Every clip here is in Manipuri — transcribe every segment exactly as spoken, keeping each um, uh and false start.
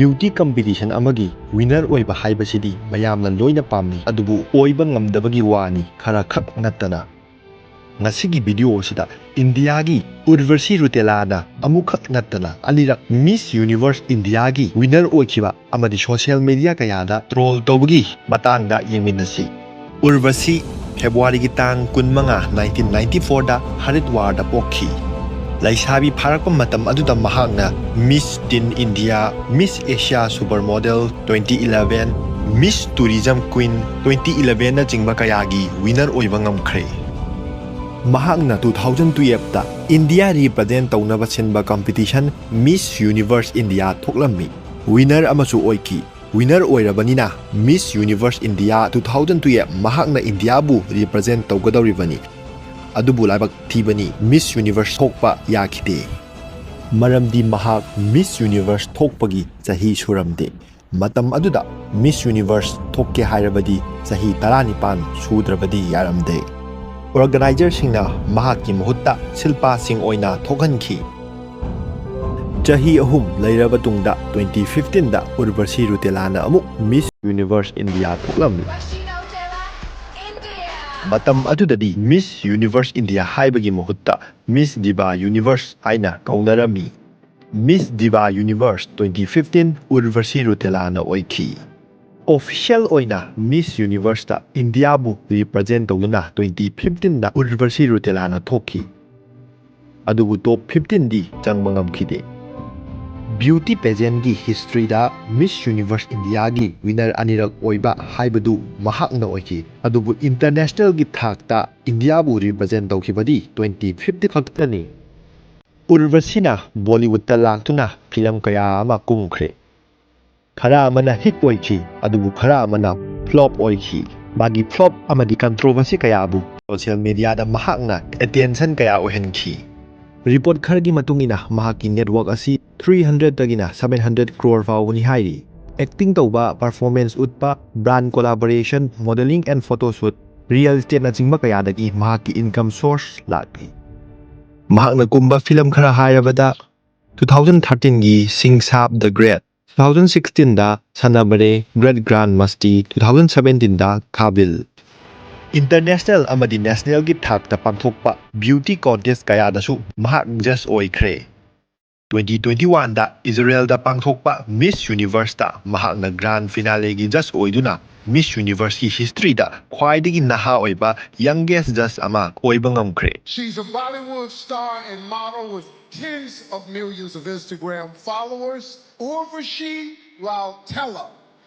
ꯕ꯭ꯌꯨꯇꯤ ꯀꯝꯄꯤꯇꯤꯁꯟ ꯑꯃꯒꯤ ꯋꯤꯅꯔ ꯑꯣꯏꯕ ꯍꯥꯏꯕꯁꯤꯗꯤ ꯃꯌꯥꯝꯅ ꯂꯣꯏꯅ ꯄꯥꯝꯅꯩ, ꯑꯗꯨꯕꯨ ꯑꯣꯏꯕ ꯉꯝꯗꯕꯒꯤ ꯋꯥꯅꯤ ꯈꯔ ꯈꯛ ꯅꯠꯇꯅ꯫ ꯉꯁꯤꯒꯤ ꯚꯤꯗꯤꯑꯣ ꯑꯁꯤꯗ ꯏꯟꯗꯤꯌꯥꯒꯤ ꯎꯔꯚꯁꯤ ꯔꯨꯇꯦꯂꯥꯅ ꯑꯃꯨꯛꯈꯛ ꯅꯠꯇꯅ ꯑꯅꯤꯔꯛ ꯃꯤꯁ ꯌꯨꯅꯤꯚꯔꯁ ꯏꯟꯗꯤꯌꯥꯒꯤ ꯋꯤꯅꯔ ꯑꯣꯏꯈꯤꯕ ꯑꯃꯗꯤ ꯁꯣꯁꯤꯌꯦꯜ ꯃꯤꯗꯤꯌꯥ ꯀꯌꯥꯗ ꯇ꯭ꯔꯣꯜ ꯇꯧꯕꯒꯤ ꯃꯇꯥꯡꯗ ꯌꯦꯡꯃꯤꯟꯅꯁꯤ꯫ ꯎꯔꯚꯁꯤ ꯐꯦꯕ꯭ꯔꯨꯋꯥꯔꯤꯒꯤ ꯇꯥꯡ ꯀꯨꯟꯃꯉꯥ, ꯅꯥꯏꯟꯇꯤꯟ ꯅꯥꯏꯟꯇꯤ ꯐꯣꯔꯗ ꯍꯔꯤꯗ꯭ꯋꯥꯔꯗ ꯄꯣꯛꯈꯤ꯫ ꯂꯩꯁꯥꯕꯤ ꯐꯥꯔꯛꯄ ꯃꯇꯝ ꯑꯗꯨꯗ ꯃꯍꯥꯛꯅ Miss Teen India, Miss Asia Super Model twenty eleven, Miss Tourism Queen twenty ꯏꯂꯦꯚꯦꯟꯅꯆꯤꯡꯕ ꯀꯌꯥꯒꯤ ꯋꯤꯅꯔ ꯑꯣꯏꯕ ꯉꯝꯈ꯭ꯔꯦ꯫ ꯃꯍꯥꯛꯅ ꯇꯨ ꯊꯥꯎꯖꯟ ꯇꯨꯌꯦꯜꯞꯇ ꯏꯟꯗꯤꯌꯥ ꯔꯤꯄ꯭ꯔꯖꯦꯟ ꯇꯧꯅꯕ ꯁꯤꯟꯕ ꯀꯝꯄꯤꯇꯤꯁꯟ ꯃꯤꯁ ꯌꯨꯅꯤꯚꯔꯁ ꯏꯟꯗꯤꯌꯥ ꯊꯣꯛꯂꯝꯃꯤ꯫ ꯋꯤꯅꯔ ꯑꯃꯁꯨ ꯑꯣꯏꯈꯤ꯫ ꯋꯤꯅꯔ ꯑꯣꯏꯔꯕꯅꯤꯅ Miss Universe India two thousand twelve ꯃꯍꯥꯛꯅ ꯏꯟꯗꯤꯌꯥꯕꯨ ꯔꯤꯄ꯭ꯔꯖꯦꯟ ꯇꯧꯒꯗꯧꯔꯤꯕꯅꯤ꯫ ꯑꯗꯨꯕꯨ ꯂꯥꯏꯕꯛ ꯊꯤꯕꯅꯤ, ꯃꯤꯁ ꯌꯨꯅꯤꯚꯔꯁ ꯊꯣꯛꯄ ꯌꯥꯈꯤꯗꯦ꯫ ꯃꯔꯝꯗꯤ ꯃꯍꯥꯛ ꯃꯤꯁ ꯌꯨꯅꯤꯚꯔꯁ ꯊꯣꯛꯄꯒꯤ ꯆꯍꯤ ꯁꯨꯔꯝꯗꯦ꯫ ꯃꯇꯝ ꯑꯗꯨꯗ ꯃꯤꯁ ꯌꯨꯅꯤꯚꯔꯁ ꯊꯣꯛꯀꯦ ꯍꯥꯏꯔꯕꯗꯤ ꯆꯍꯤ ꯇꯔꯥꯅꯤꯄꯥꯟ ꯁꯨꯗ꯭ꯔꯕꯗꯤ ꯌꯥꯔꯝꯗꯦ꯫ ꯑꯣꯔꯒꯅꯥꯏꯖꯔꯁꯤꯡꯅ ꯃꯍꯥꯛꯀꯤ ꯃꯍꯨꯠꯇ ꯁꯤꯜꯄꯥꯁꯤꯡ ꯑꯣꯏꯅ ꯊꯣꯛꯍꯟꯈꯤ꯫ ꯆꯍꯤ ꯑꯍꯨꯝ ꯂꯩꯔꯕ ꯇꯨꯡꯗ ꯇ꯭ꯋꯦꯟꯇꯤ ꯐꯤꯐꯇꯤꯟꯗ ꯎꯔꯚꯁꯤ ꯔꯨꯇꯦꯂꯥꯅ ꯑꯃꯨꯛ ꯃꯤꯁ ꯌꯨꯅꯤꯚꯔꯁ ꯏꯟꯗꯤꯌꯥ ꯊꯣꯛꯂꯝꯃꯤ꯫ ꯃꯇꯝ ꯑꯗꯨꯗꯗꯤ ꯃꯤꯁ ꯌꯨꯅꯤꯚꯔꯁ ꯏꯟꯗꯤꯌꯥ ꯍꯥꯏꯕꯒꯤ ꯃꯍꯨꯠꯇ ꯃꯤꯁ ꯗꯤꯚꯥ ꯌꯨꯅꯤꯚꯔꯁ ꯍꯥꯏꯅ ꯀꯧꯅꯔꯝꯃꯤ꯫ ꯃꯤꯁ ꯗꯤꯚꯥ ꯌꯨꯅꯤꯚꯔꯁ ꯇ꯭ꯋꯦꯟꯇꯤ ꯐꯤꯐꯇꯤꯟ ꯎꯔꯚꯁꯤ ꯔꯨꯇꯦꯂꯥꯅ ꯑꯣꯏꯈꯤ꯫ ꯑꯣꯐꯤꯁꯤꯌꯦꯜ ꯑꯣꯏꯅ ꯃꯤꯁ ꯌꯨꯅꯤꯚꯔꯁꯇ ꯏꯟꯗꯤꯌꯥꯕꯨ ꯔꯤꯄ꯭ꯔꯖꯦꯟ ꯇꯧꯗꯨꯅ ꯇ꯭ꯋꯦꯟꯇꯤ ꯐꯤꯐꯇꯤꯟꯗ ꯎꯔꯚꯁꯤ ꯔꯨꯇꯦꯂꯥꯅ ꯊꯣꯛꯈꯤ꯫ ꯑꯗꯨꯕꯨ ꯇꯣꯞ ꯐꯤꯐꯇꯤꯟꯗꯤ ꯆꯪꯕ ꯉꯝꯈꯤꯗꯦ꯫ ꯕ꯭ꯌꯨꯇꯤ ꯄꯦꯖꯦꯟꯒꯤ ꯍꯤꯁꯇ꯭ꯔꯤꯗ ꯃꯤꯁ ꯌꯨꯅꯤꯚꯔꯁ ꯏꯟꯗꯤꯌꯥꯒꯤ ꯋꯤꯅꯔ ꯑꯅꯤꯔꯛ ꯑꯣꯏꯕ ꯍꯥꯏꯕꯗꯨ ꯃꯍꯥꯛꯅ ꯑꯣꯏꯈꯤ꯫ ꯑꯗꯨꯕꯨ ꯏꯟꯇꯔꯅꯦꯁꯅꯦꯜꯒꯤ ꯊꯥꯛꯇ ꯏꯟꯗꯤꯌꯥꯕꯨ ꯔꯤꯄ꯭ꯔꯖꯦꯟ ꯇꯧꯈꯤꯕꯗꯤ ꯇ꯭ꯋꯦꯟꯇꯤ ꯐꯤꯐꯇꯤꯟ ꯈꯛꯇꯅꯤ꯫ ꯎꯔꯚꯁꯤꯅ ꯕꯣꯂꯤꯋꯨꯗꯇ ꯂꯥꯛꯇꯨꯅ ꯐꯤꯂꯝ ꯀꯌꯥ ꯑꯃ ꯀꯨꯝꯈ꯭ꯔꯦ꯫ ꯈꯔ ꯑꯃꯅ ꯍꯤꯠ ꯑꯣꯏꯈꯤ, ꯑꯗꯨꯕꯨ ꯈꯔ ꯑꯃꯅ ꯐ꯭ꯂꯣꯞ ꯑꯣꯏꯈꯤ꯫ ꯃꯥꯒꯤ ꯐ꯭ꯂꯣꯞ ꯑꯃꯗꯤ ꯀꯟꯇ꯭ꯔꯣꯚꯔꯁꯤ ꯀꯌꯥꯕꯨ ꯁꯣꯁꯤꯌꯦꯜ ꯃꯤꯗꯤꯌꯥꯗ ꯃꯍꯥꯛꯅ ꯑꯦꯇꯦꯟꯁꯟ ꯀꯌꯥ ꯑꯣꯏꯍꯟꯈꯤ꯫ ꯔꯤꯄꯣꯔꯠ ꯈꯔꯒꯤ ꯃꯇꯨꯡ ꯏꯟꯅ ꯃꯍꯥꯛꯀꯤ ꯅꯦꯠꯋꯥꯔꯛ ꯑꯁꯤ ꯊ꯭ꯔꯤ ꯍꯟꯗ꯭ꯔꯦꯗꯇꯒꯤꯅ ꯁꯚꯦꯟ ꯍꯟꯗ꯭ꯔꯦꯗ ꯀ꯭ꯔꯣꯔ ꯐꯥꯎꯕꯅꯤ ꯍꯥꯏꯔꯤ꯫ ꯑꯦꯛꯇꯤꯡ ꯇꯧꯕ, ꯄꯔꯐꯣꯔꯃꯦꯟꯁ ꯎꯠꯄ, brand collaboration, modelling and photo shoot, real ꯏꯁꯇꯦꯠꯅꯆꯤꯡꯕ ꯀꯌꯥꯗꯒꯤ ꯃꯍꯥꯛꯀꯤ ꯏꯟꯀꯝ ꯁꯣꯔꯁ ꯂꯥꯛꯂꯤ꯫ ꯃꯍꯥꯛꯅ ꯀꯨꯝꯕ ꯐꯤꯂꯝ ꯈꯔ ꯍꯥꯏꯔꯕꯗ, ꯇꯨ ꯊꯥꯎꯖꯟ ꯊꯥꯔꯇꯤꯟꯒꯤ Singh Saab the great, two thousand ꯁꯤꯛꯁꯇꯤꯟꯗ ꯁꯥꯟꯅꯕꯔꯦ great grand Masti, two thousand ꯁꯕꯦꯟꯇꯤꯟꯗ ꯈꯥꯕꯤꯜ꯫ ꯏꯟꯇꯔꯅꯦꯁꯅꯦꯜ ꯑꯃꯗꯤ ꯅꯦꯁꯅꯦꯜꯒꯤ ꯊꯥꯛꯇ ꯄꯥꯡꯊꯣꯛꯄ ꯕ꯭ꯌꯨꯇꯤ ꯀꯣꯟꯇꯦꯁ ꯀꯌꯥꯗꯁꯨ ꯃꯍꯥꯛ ꯖꯖ ꯑꯣꯏꯈ꯭ꯔꯦ꯫ ꯇ꯭ꯋꯦꯟꯇꯤ ꯇ꯭ꯋꯦꯟꯇꯤ ꯋꯥꯟꯗ ꯏꯖꯔꯦꯜꯗ ꯄꯥꯡꯊꯣꯛꯄ ꯃꯤꯁ ꯌꯨꯅꯤꯚꯔꯁꯇ ꯃꯍꯥꯛꯅ ꯒ꯭ꯔꯥꯟ ꯐꯤꯅꯥꯂꯦꯒꯤ ꯖꯖ ꯑꯣꯏꯗꯨꯅ ꯃꯤꯁ ꯌꯨꯅꯤꯚꯔꯁꯀꯤ ꯍꯤꯁꯇ꯭ꯔꯤꯗ ꯈ꯭ꯋꯥꯏꯗꯒꯤ ꯅꯍꯥ ꯑꯣꯏꯕ ꯌꯪꯒꯦꯁ ꯖꯖ ꯑꯃ ꯑꯣꯏꯕ ꯉꯝꯈ꯭ꯔꯦ꯫ She's a Bollywood star and model with tens of millions of Instagram followers, Urvashi Rautela.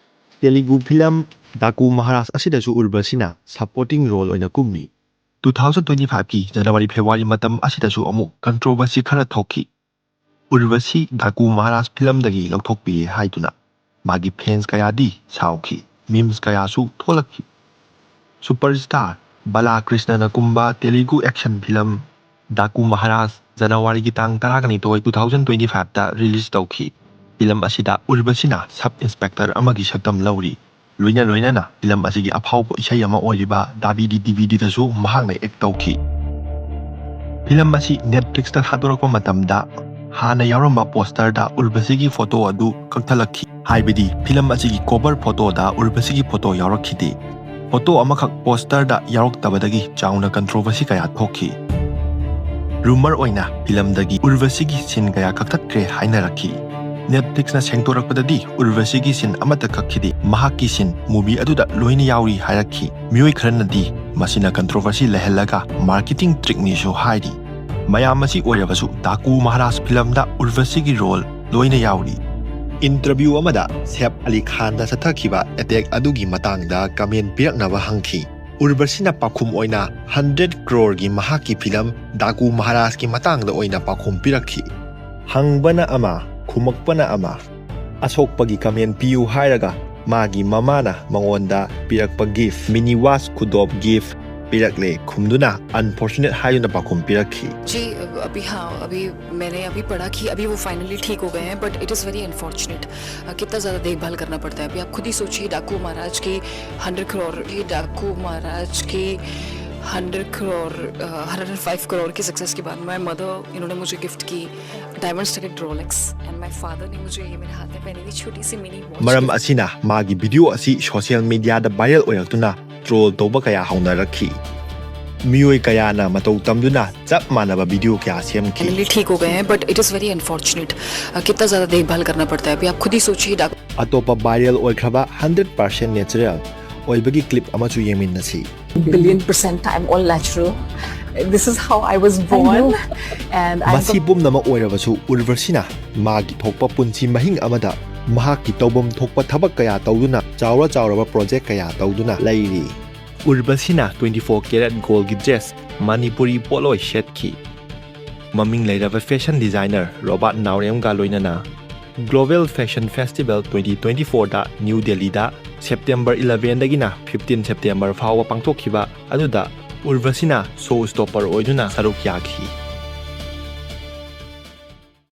Telugu film Daaku Maharaj ꯑꯁꯤꯗꯁꯨ ꯎꯔꯕꯁꯤꯅ ꯁꯄꯣꯔꯇꯤꯡ ꯔꯣꯜ ꯑꯣꯏꯅ ꯀꯨꯝꯃꯤ꯫ ꯇꯨ ꯊꯥꯎꯖꯟ ꯇ꯭ꯋꯦꯟꯇꯤ ꯐꯥꯏꯚꯀꯤ ꯖꯅꯋꯥꯔꯤ ꯐꯦꯕ꯭ꯔꯨꯋꯥꯔꯤ ꯃꯇꯝ ꯑꯁꯤꯗꯁꯨ ꯑꯃꯨꯛ ꯀꯟꯇ꯭ꯔꯣꯚꯔꯁꯤ ꯈꯔ ꯊꯣꯛꯈꯤ꯫ ꯎꯔꯕꯁꯤ ꯗꯥꯀꯨ ꯃꯍꯥꯔꯥꯖ ꯐꯤꯂꯝꯗꯒꯤ ꯂꯧꯊꯣꯛꯄꯤꯔꯦ ꯍꯥꯏꯗꯨꯅ ꯃꯥꯒꯤ ꯐꯦꯟꯁ ꯀꯌꯥꯗꯤ ꯁꯥꯎꯈꯤ, ꯃꯤꯝꯁ ꯀꯌꯥꯁꯨ ꯊꯣꯛꯂꯛꯈꯤ꯫ ꯁꯨꯄꯔ ꯁ꯭ꯇꯥꯔ ꯕꯂꯥ ꯀ꯭ꯔꯤꯁꯅꯅ ꯀꯨꯝꯕ ꯇꯦꯂꯨꯒꯨ ꯑꯦꯛꯁꯟ ꯐꯤꯂꯝ ꯗꯥꯀꯨ ꯃꯍꯥꯔꯥꯖ ꯖꯅꯋꯥꯔꯤꯒꯤ ꯇꯥꯡ ꯇꯔꯥꯅꯤꯊꯣꯏ, ꯇꯨ ꯊꯥꯎꯖꯟ ꯇ꯭ꯋꯦꯟꯇꯤ ꯐꯥꯏꯚꯇ ꯔꯤꯂꯤꯖ ꯇꯧꯈꯤ꯫ ꯐꯤꯂꯝ ꯑꯁꯤꯗ ꯎꯔꯕꯁꯤꯅ ꯁꯕ ꯏꯟꯁꯄꯦꯛꯇꯔ ꯑꯃꯒꯤ ꯁꯛꯇꯝ ꯂꯧꯔꯤ꯫ ꯂꯣꯏꯅ ꯂꯣꯏꯅꯅ ꯐꯤꯂꯝ ꯑꯁꯤꯒꯤ ꯑꯐꯥꯎꯕ ꯏꯁꯩ ꯑꯃ ꯑꯣꯏꯔꯤꯕ ꯗꯥꯕꯤꯗꯤ ꯗꯤꯕꯤꯗꯤꯗꯁꯨ ꯃꯍꯥꯛꯅ ꯑꯦꯛ ꯇꯧꯈꯤ꯫ ꯐꯤꯂꯝ ꯑꯁꯤ ꯅꯦꯠꯐ꯭ꯂꯤꯛꯁꯇ ꯊꯥꯗꯣꯔꯛꯄ ꯃꯇꯝꯗ ꯍꯥꯟꯅ ꯌꯥꯎꯔꯝꯕ ꯄꯣꯁꯇꯔꯗ ꯎꯔꯕꯁꯤꯒꯤ ꯐꯣꯇꯣ ꯑꯗꯨ ꯀꯛꯊꯠꯂꯛꯈꯤ꯫ ꯍꯥꯏꯕꯗꯤ ꯐꯤꯂꯝ ꯑꯁꯤꯒꯤ ꯀꯣꯚꯔ ꯐꯣꯇꯣꯗ ꯎꯔꯕꯁꯤꯒꯤ ꯐꯣꯇꯣ ꯌꯥꯎꯔꯛꯈꯤꯗꯦ꯫ ꯐꯣꯇꯣ ꯑꯃꯈꯛ ꯄꯣꯁꯇꯔꯗ ꯌꯥꯎꯔꯛꯇꯕꯗꯒꯤ ꯆꯥꯎꯅ ꯀꯟꯇ꯭ꯔꯣꯚꯔꯁꯤ ꯀꯌꯥ ꯊꯣꯛꯈꯤ꯫ ꯔꯨꯃꯔ ꯑꯣꯏꯅ ꯐꯤꯂꯝꯗꯒꯤ ꯎꯔꯕꯁꯤꯒꯤ ꯁꯤꯟ ꯀꯌꯥ ꯀꯛꯊꯠꯈ꯭ꯔꯦ ꯍꯥꯏꯅꯔꯛꯈꯤ꯫ ꯅꯦꯠꯐ꯭ꯂꯤꯛꯁꯅ ꯁꯦꯡꯗꯣꯔꯛꯄꯗꯗꯤ ꯎꯔꯕꯁꯤꯒꯤ ꯁꯤꯟ ꯑꯃꯠꯇ ꯀꯛꯈꯤꯗꯦ, ꯃꯍꯥꯛꯀꯤ ꯁꯤꯟ ꯃꯨꯚꯤ ꯑꯗꯨꯗ ꯂꯣꯏꯅ ꯌꯥꯎꯔꯤ ꯍꯥꯏꯔꯛꯈꯤ꯫ ꯃꯤꯑꯣꯏ ꯈꯔꯅꯗꯤ ꯃꯁꯤꯅ ꯀꯟꯇ꯭ꯔꯣꯚꯔꯁꯤ ꯂꯩꯍꯜꯂꯒ ꯃꯥꯔꯀꯦꯇꯤꯡ ꯇ꯭ꯔꯤꯛꯅꯤꯁꯨ ꯍꯥꯏꯔꯤ꯫ ꯃꯌꯥꯝ ꯑꯁꯤ ꯑꯣꯏꯔꯕꯁꯨ ꯗꯥꯀꯨ ꯃꯍꯥꯔꯥꯖ ꯐꯤꯂꯝꯗ ꯎꯔꯕꯁꯤꯒꯤ ꯔꯣꯜ ꯂꯣꯏꯅ ꯌꯥꯎꯔꯤ꯫ ꯏꯟꯇꯔꯚ꯭ꯌꯨ ꯑꯃꯗ ꯁꯦꯐ ꯑꯂꯤ ꯈꯥꯟꯗ ꯆꯠꯊꯈꯤꯕ ꯑꯦꯇꯦꯛ ꯑꯗꯨꯒꯤ ꯃꯇꯥꯡꯗ ꯀꯃꯦꯟ ꯄꯤꯔꯛꯅꯕ ꯍꯪꯈꯤ꯫ ꯎꯔꯕꯁꯤꯅ ꯄꯥꯎꯈꯨꯝ ꯑꯣꯏꯅ ꯍꯟꯗ꯭ꯔꯦꯠ ꯀ꯭ꯔꯣꯔꯒꯤ ꯃꯍꯥꯛꯀꯤ ꯐꯤꯂꯝ ꯗꯥꯀꯨ ꯃꯍꯥꯔꯥꯖꯀꯤ ꯃꯇꯥꯡꯗ ꯑꯣꯏꯅ ꯄꯥꯎꯈꯨꯝ ꯄꯤꯔꯛꯈꯤ꯫ ꯍꯪꯕꯅ ꯑꯃ, ꯈꯨꯝꯃꯛꯄꯅ ꯑꯃ꯫ ꯑꯁꯣꯛꯄꯒꯤ ꯀꯃꯦꯟ ꯄꯤꯌꯨ ꯍꯥꯏꯔꯒ ꯃꯥꯒꯤ ꯃꯃꯥꯅ ꯃꯉꯣꯟꯗ ꯄꯤꯔꯛꯄ ꯒꯤꯐ, ꯃꯤꯅꯤ ꯋꯥꯁ ꯈꯨꯗꯣꯞ ꯒꯤꯐ ꯄꯤꯔꯛꯂꯦ ꯈꯨꯝꯗꯨꯅ ꯑꯟꯐꯣꯔꯆꯨꯅꯦꯠ ꯍꯥꯏꯗꯨꯅ ꯄꯥꯎꯈꯨꯝ ꯄꯤꯔꯛꯈꯤ꯫ जी, अभी, हाँ, अभी मैंने अभी पढ़ा कि अभी वो फाइनली ठीक हो गए हैं, but it is very unfortunate. कितना ज़्यादा देखभाल करना पड़ता है। अभी आप खुद ही सोचिए, डाकू महाराज की हंड्रेड करोड़, ये डाकू महाराज की hundred crore, hundred and five crore की सक्सेस के बाद माई मदर, इन्होंने मुझे गिफ्ट की diamond studded Rolex and my father ने मुझे ये मेरे हाथ में पहनी हुई छोटी सी mini watch ꯃꯔꯝ ꯑꯁꯤꯅ ꯃꯥꯒꯤ ꯚꯤꯗꯤꯑꯣ ꯑꯁꯤ ꯁꯣꯁꯤꯌꯦꯜ ꯃꯤꯗꯤꯌꯥꯗ ꯚꯥꯏꯔꯦꯜ ꯑꯣꯏꯔꯛꯇꯨꯅ ꯇ꯭ꯔꯣꯜ ꯇꯧꯕ ꯀꯌꯥ ꯍꯧꯅꯔꯛꯈꯤ꯫ ꯃꯤꯑꯣꯏ ꯀꯌꯥꯅ ꯃꯇꯧ ꯇꯝꯗꯨꯅ ꯆꯞ ꯃꯥꯟꯅꯕ ꯚꯤꯗꯤꯑꯣ ꯀꯌꯥ ꯁꯦꯝꯈꯤ꯫ फाइनली ठीक हो गए हैं, but it is very unfortunate। कितना ज़्यादा देखभाल करना पड़ता है। अभी आप खुद ही सोचिए, डॉक्टर ꯑꯇꯣꯞꯄ ꯚꯥꯏꯔꯦꯜ ꯑꯣꯏꯈ꯭ꯔꯕ ꯍꯟꯗ꯭ꯔꯦꯠ ꯄꯥꯔꯁꯦꯟ ꯅꯦꯆꯔꯦꯜ ꯑꯣꯏꯕꯒꯤ ꯀ꯭ꯂꯤꯞ ꯑꯃꯁꯨ ꯌꯦꯡꯃꯤꯟꯅꯁꯤ꯫ billion percent I'm all natural. This is how I was born. And I'm ꯃꯁꯤ ꯄꯨꯝꯅꯃꯛ ꯑꯣꯏꯔꯕꯁꯨ ꯎꯔꯕꯁꯤꯅ ꯃꯥꯒꯤ ꯊꯣꯛꯄ ꯄꯨꯟꯁꯤ ꯃꯍꯤꯡ ꯑꯃꯗ ꯃꯍꯥꯛꯀꯤ ꯇꯧꯐꯝ ꯊꯣꯛꯄ ꯊꯕꯛ ꯀꯌꯥ ꯇꯧꯗꯨꯅ ꯆꯥꯎꯔ ꯆꯥꯎꯔꯕ ꯄ꯭ꯔꯣꯖꯦꯛ ꯀꯌꯥ ꯇꯧꯗꯨꯅ ꯂꯩꯔꯤ꯫ ꯎꯔꯕꯁꯤꯅ twenty four carat gold ꯒꯤ dress ꯃꯅꯤꯄꯨꯔꯤ ꯄꯣꯠꯂꯣꯏ ꯁꯦꯠꯈꯤ꯫ ꯃꯃꯤꯡ ꯂꯩꯔꯕ ꯐꯦꯁꯟ ꯗꯤꯖꯥꯏꯅꯔ ꯔꯣꯕꯥꯔꯠ ꯅꯥꯎꯔꯦꯝꯒ ꯂꯣꯏꯅꯅ Global Fashion Festival twenty twenty four ꯗ ꯅ꯭ꯌꯨ ꯗꯦꯜꯂꯤꯗ ꯁꯦꯞꯇꯦꯝꯕꯔ eleven ꯗꯒꯤꯅ fifteen ꯁꯦꯞꯇꯦꯝꯕꯔ ꯐꯥꯎꯕ ꯄꯥꯡꯊꯣꯛꯈꯤꯕ ꯑꯗꯨꯗ ꯎꯔꯕꯁꯤꯅ ꯁꯣ ꯁ꯭ꯇꯣꯄꯔ ꯑꯣꯏꯗꯨꯅ ꯁꯔꯨꯛ ꯌꯥꯈꯤ꯫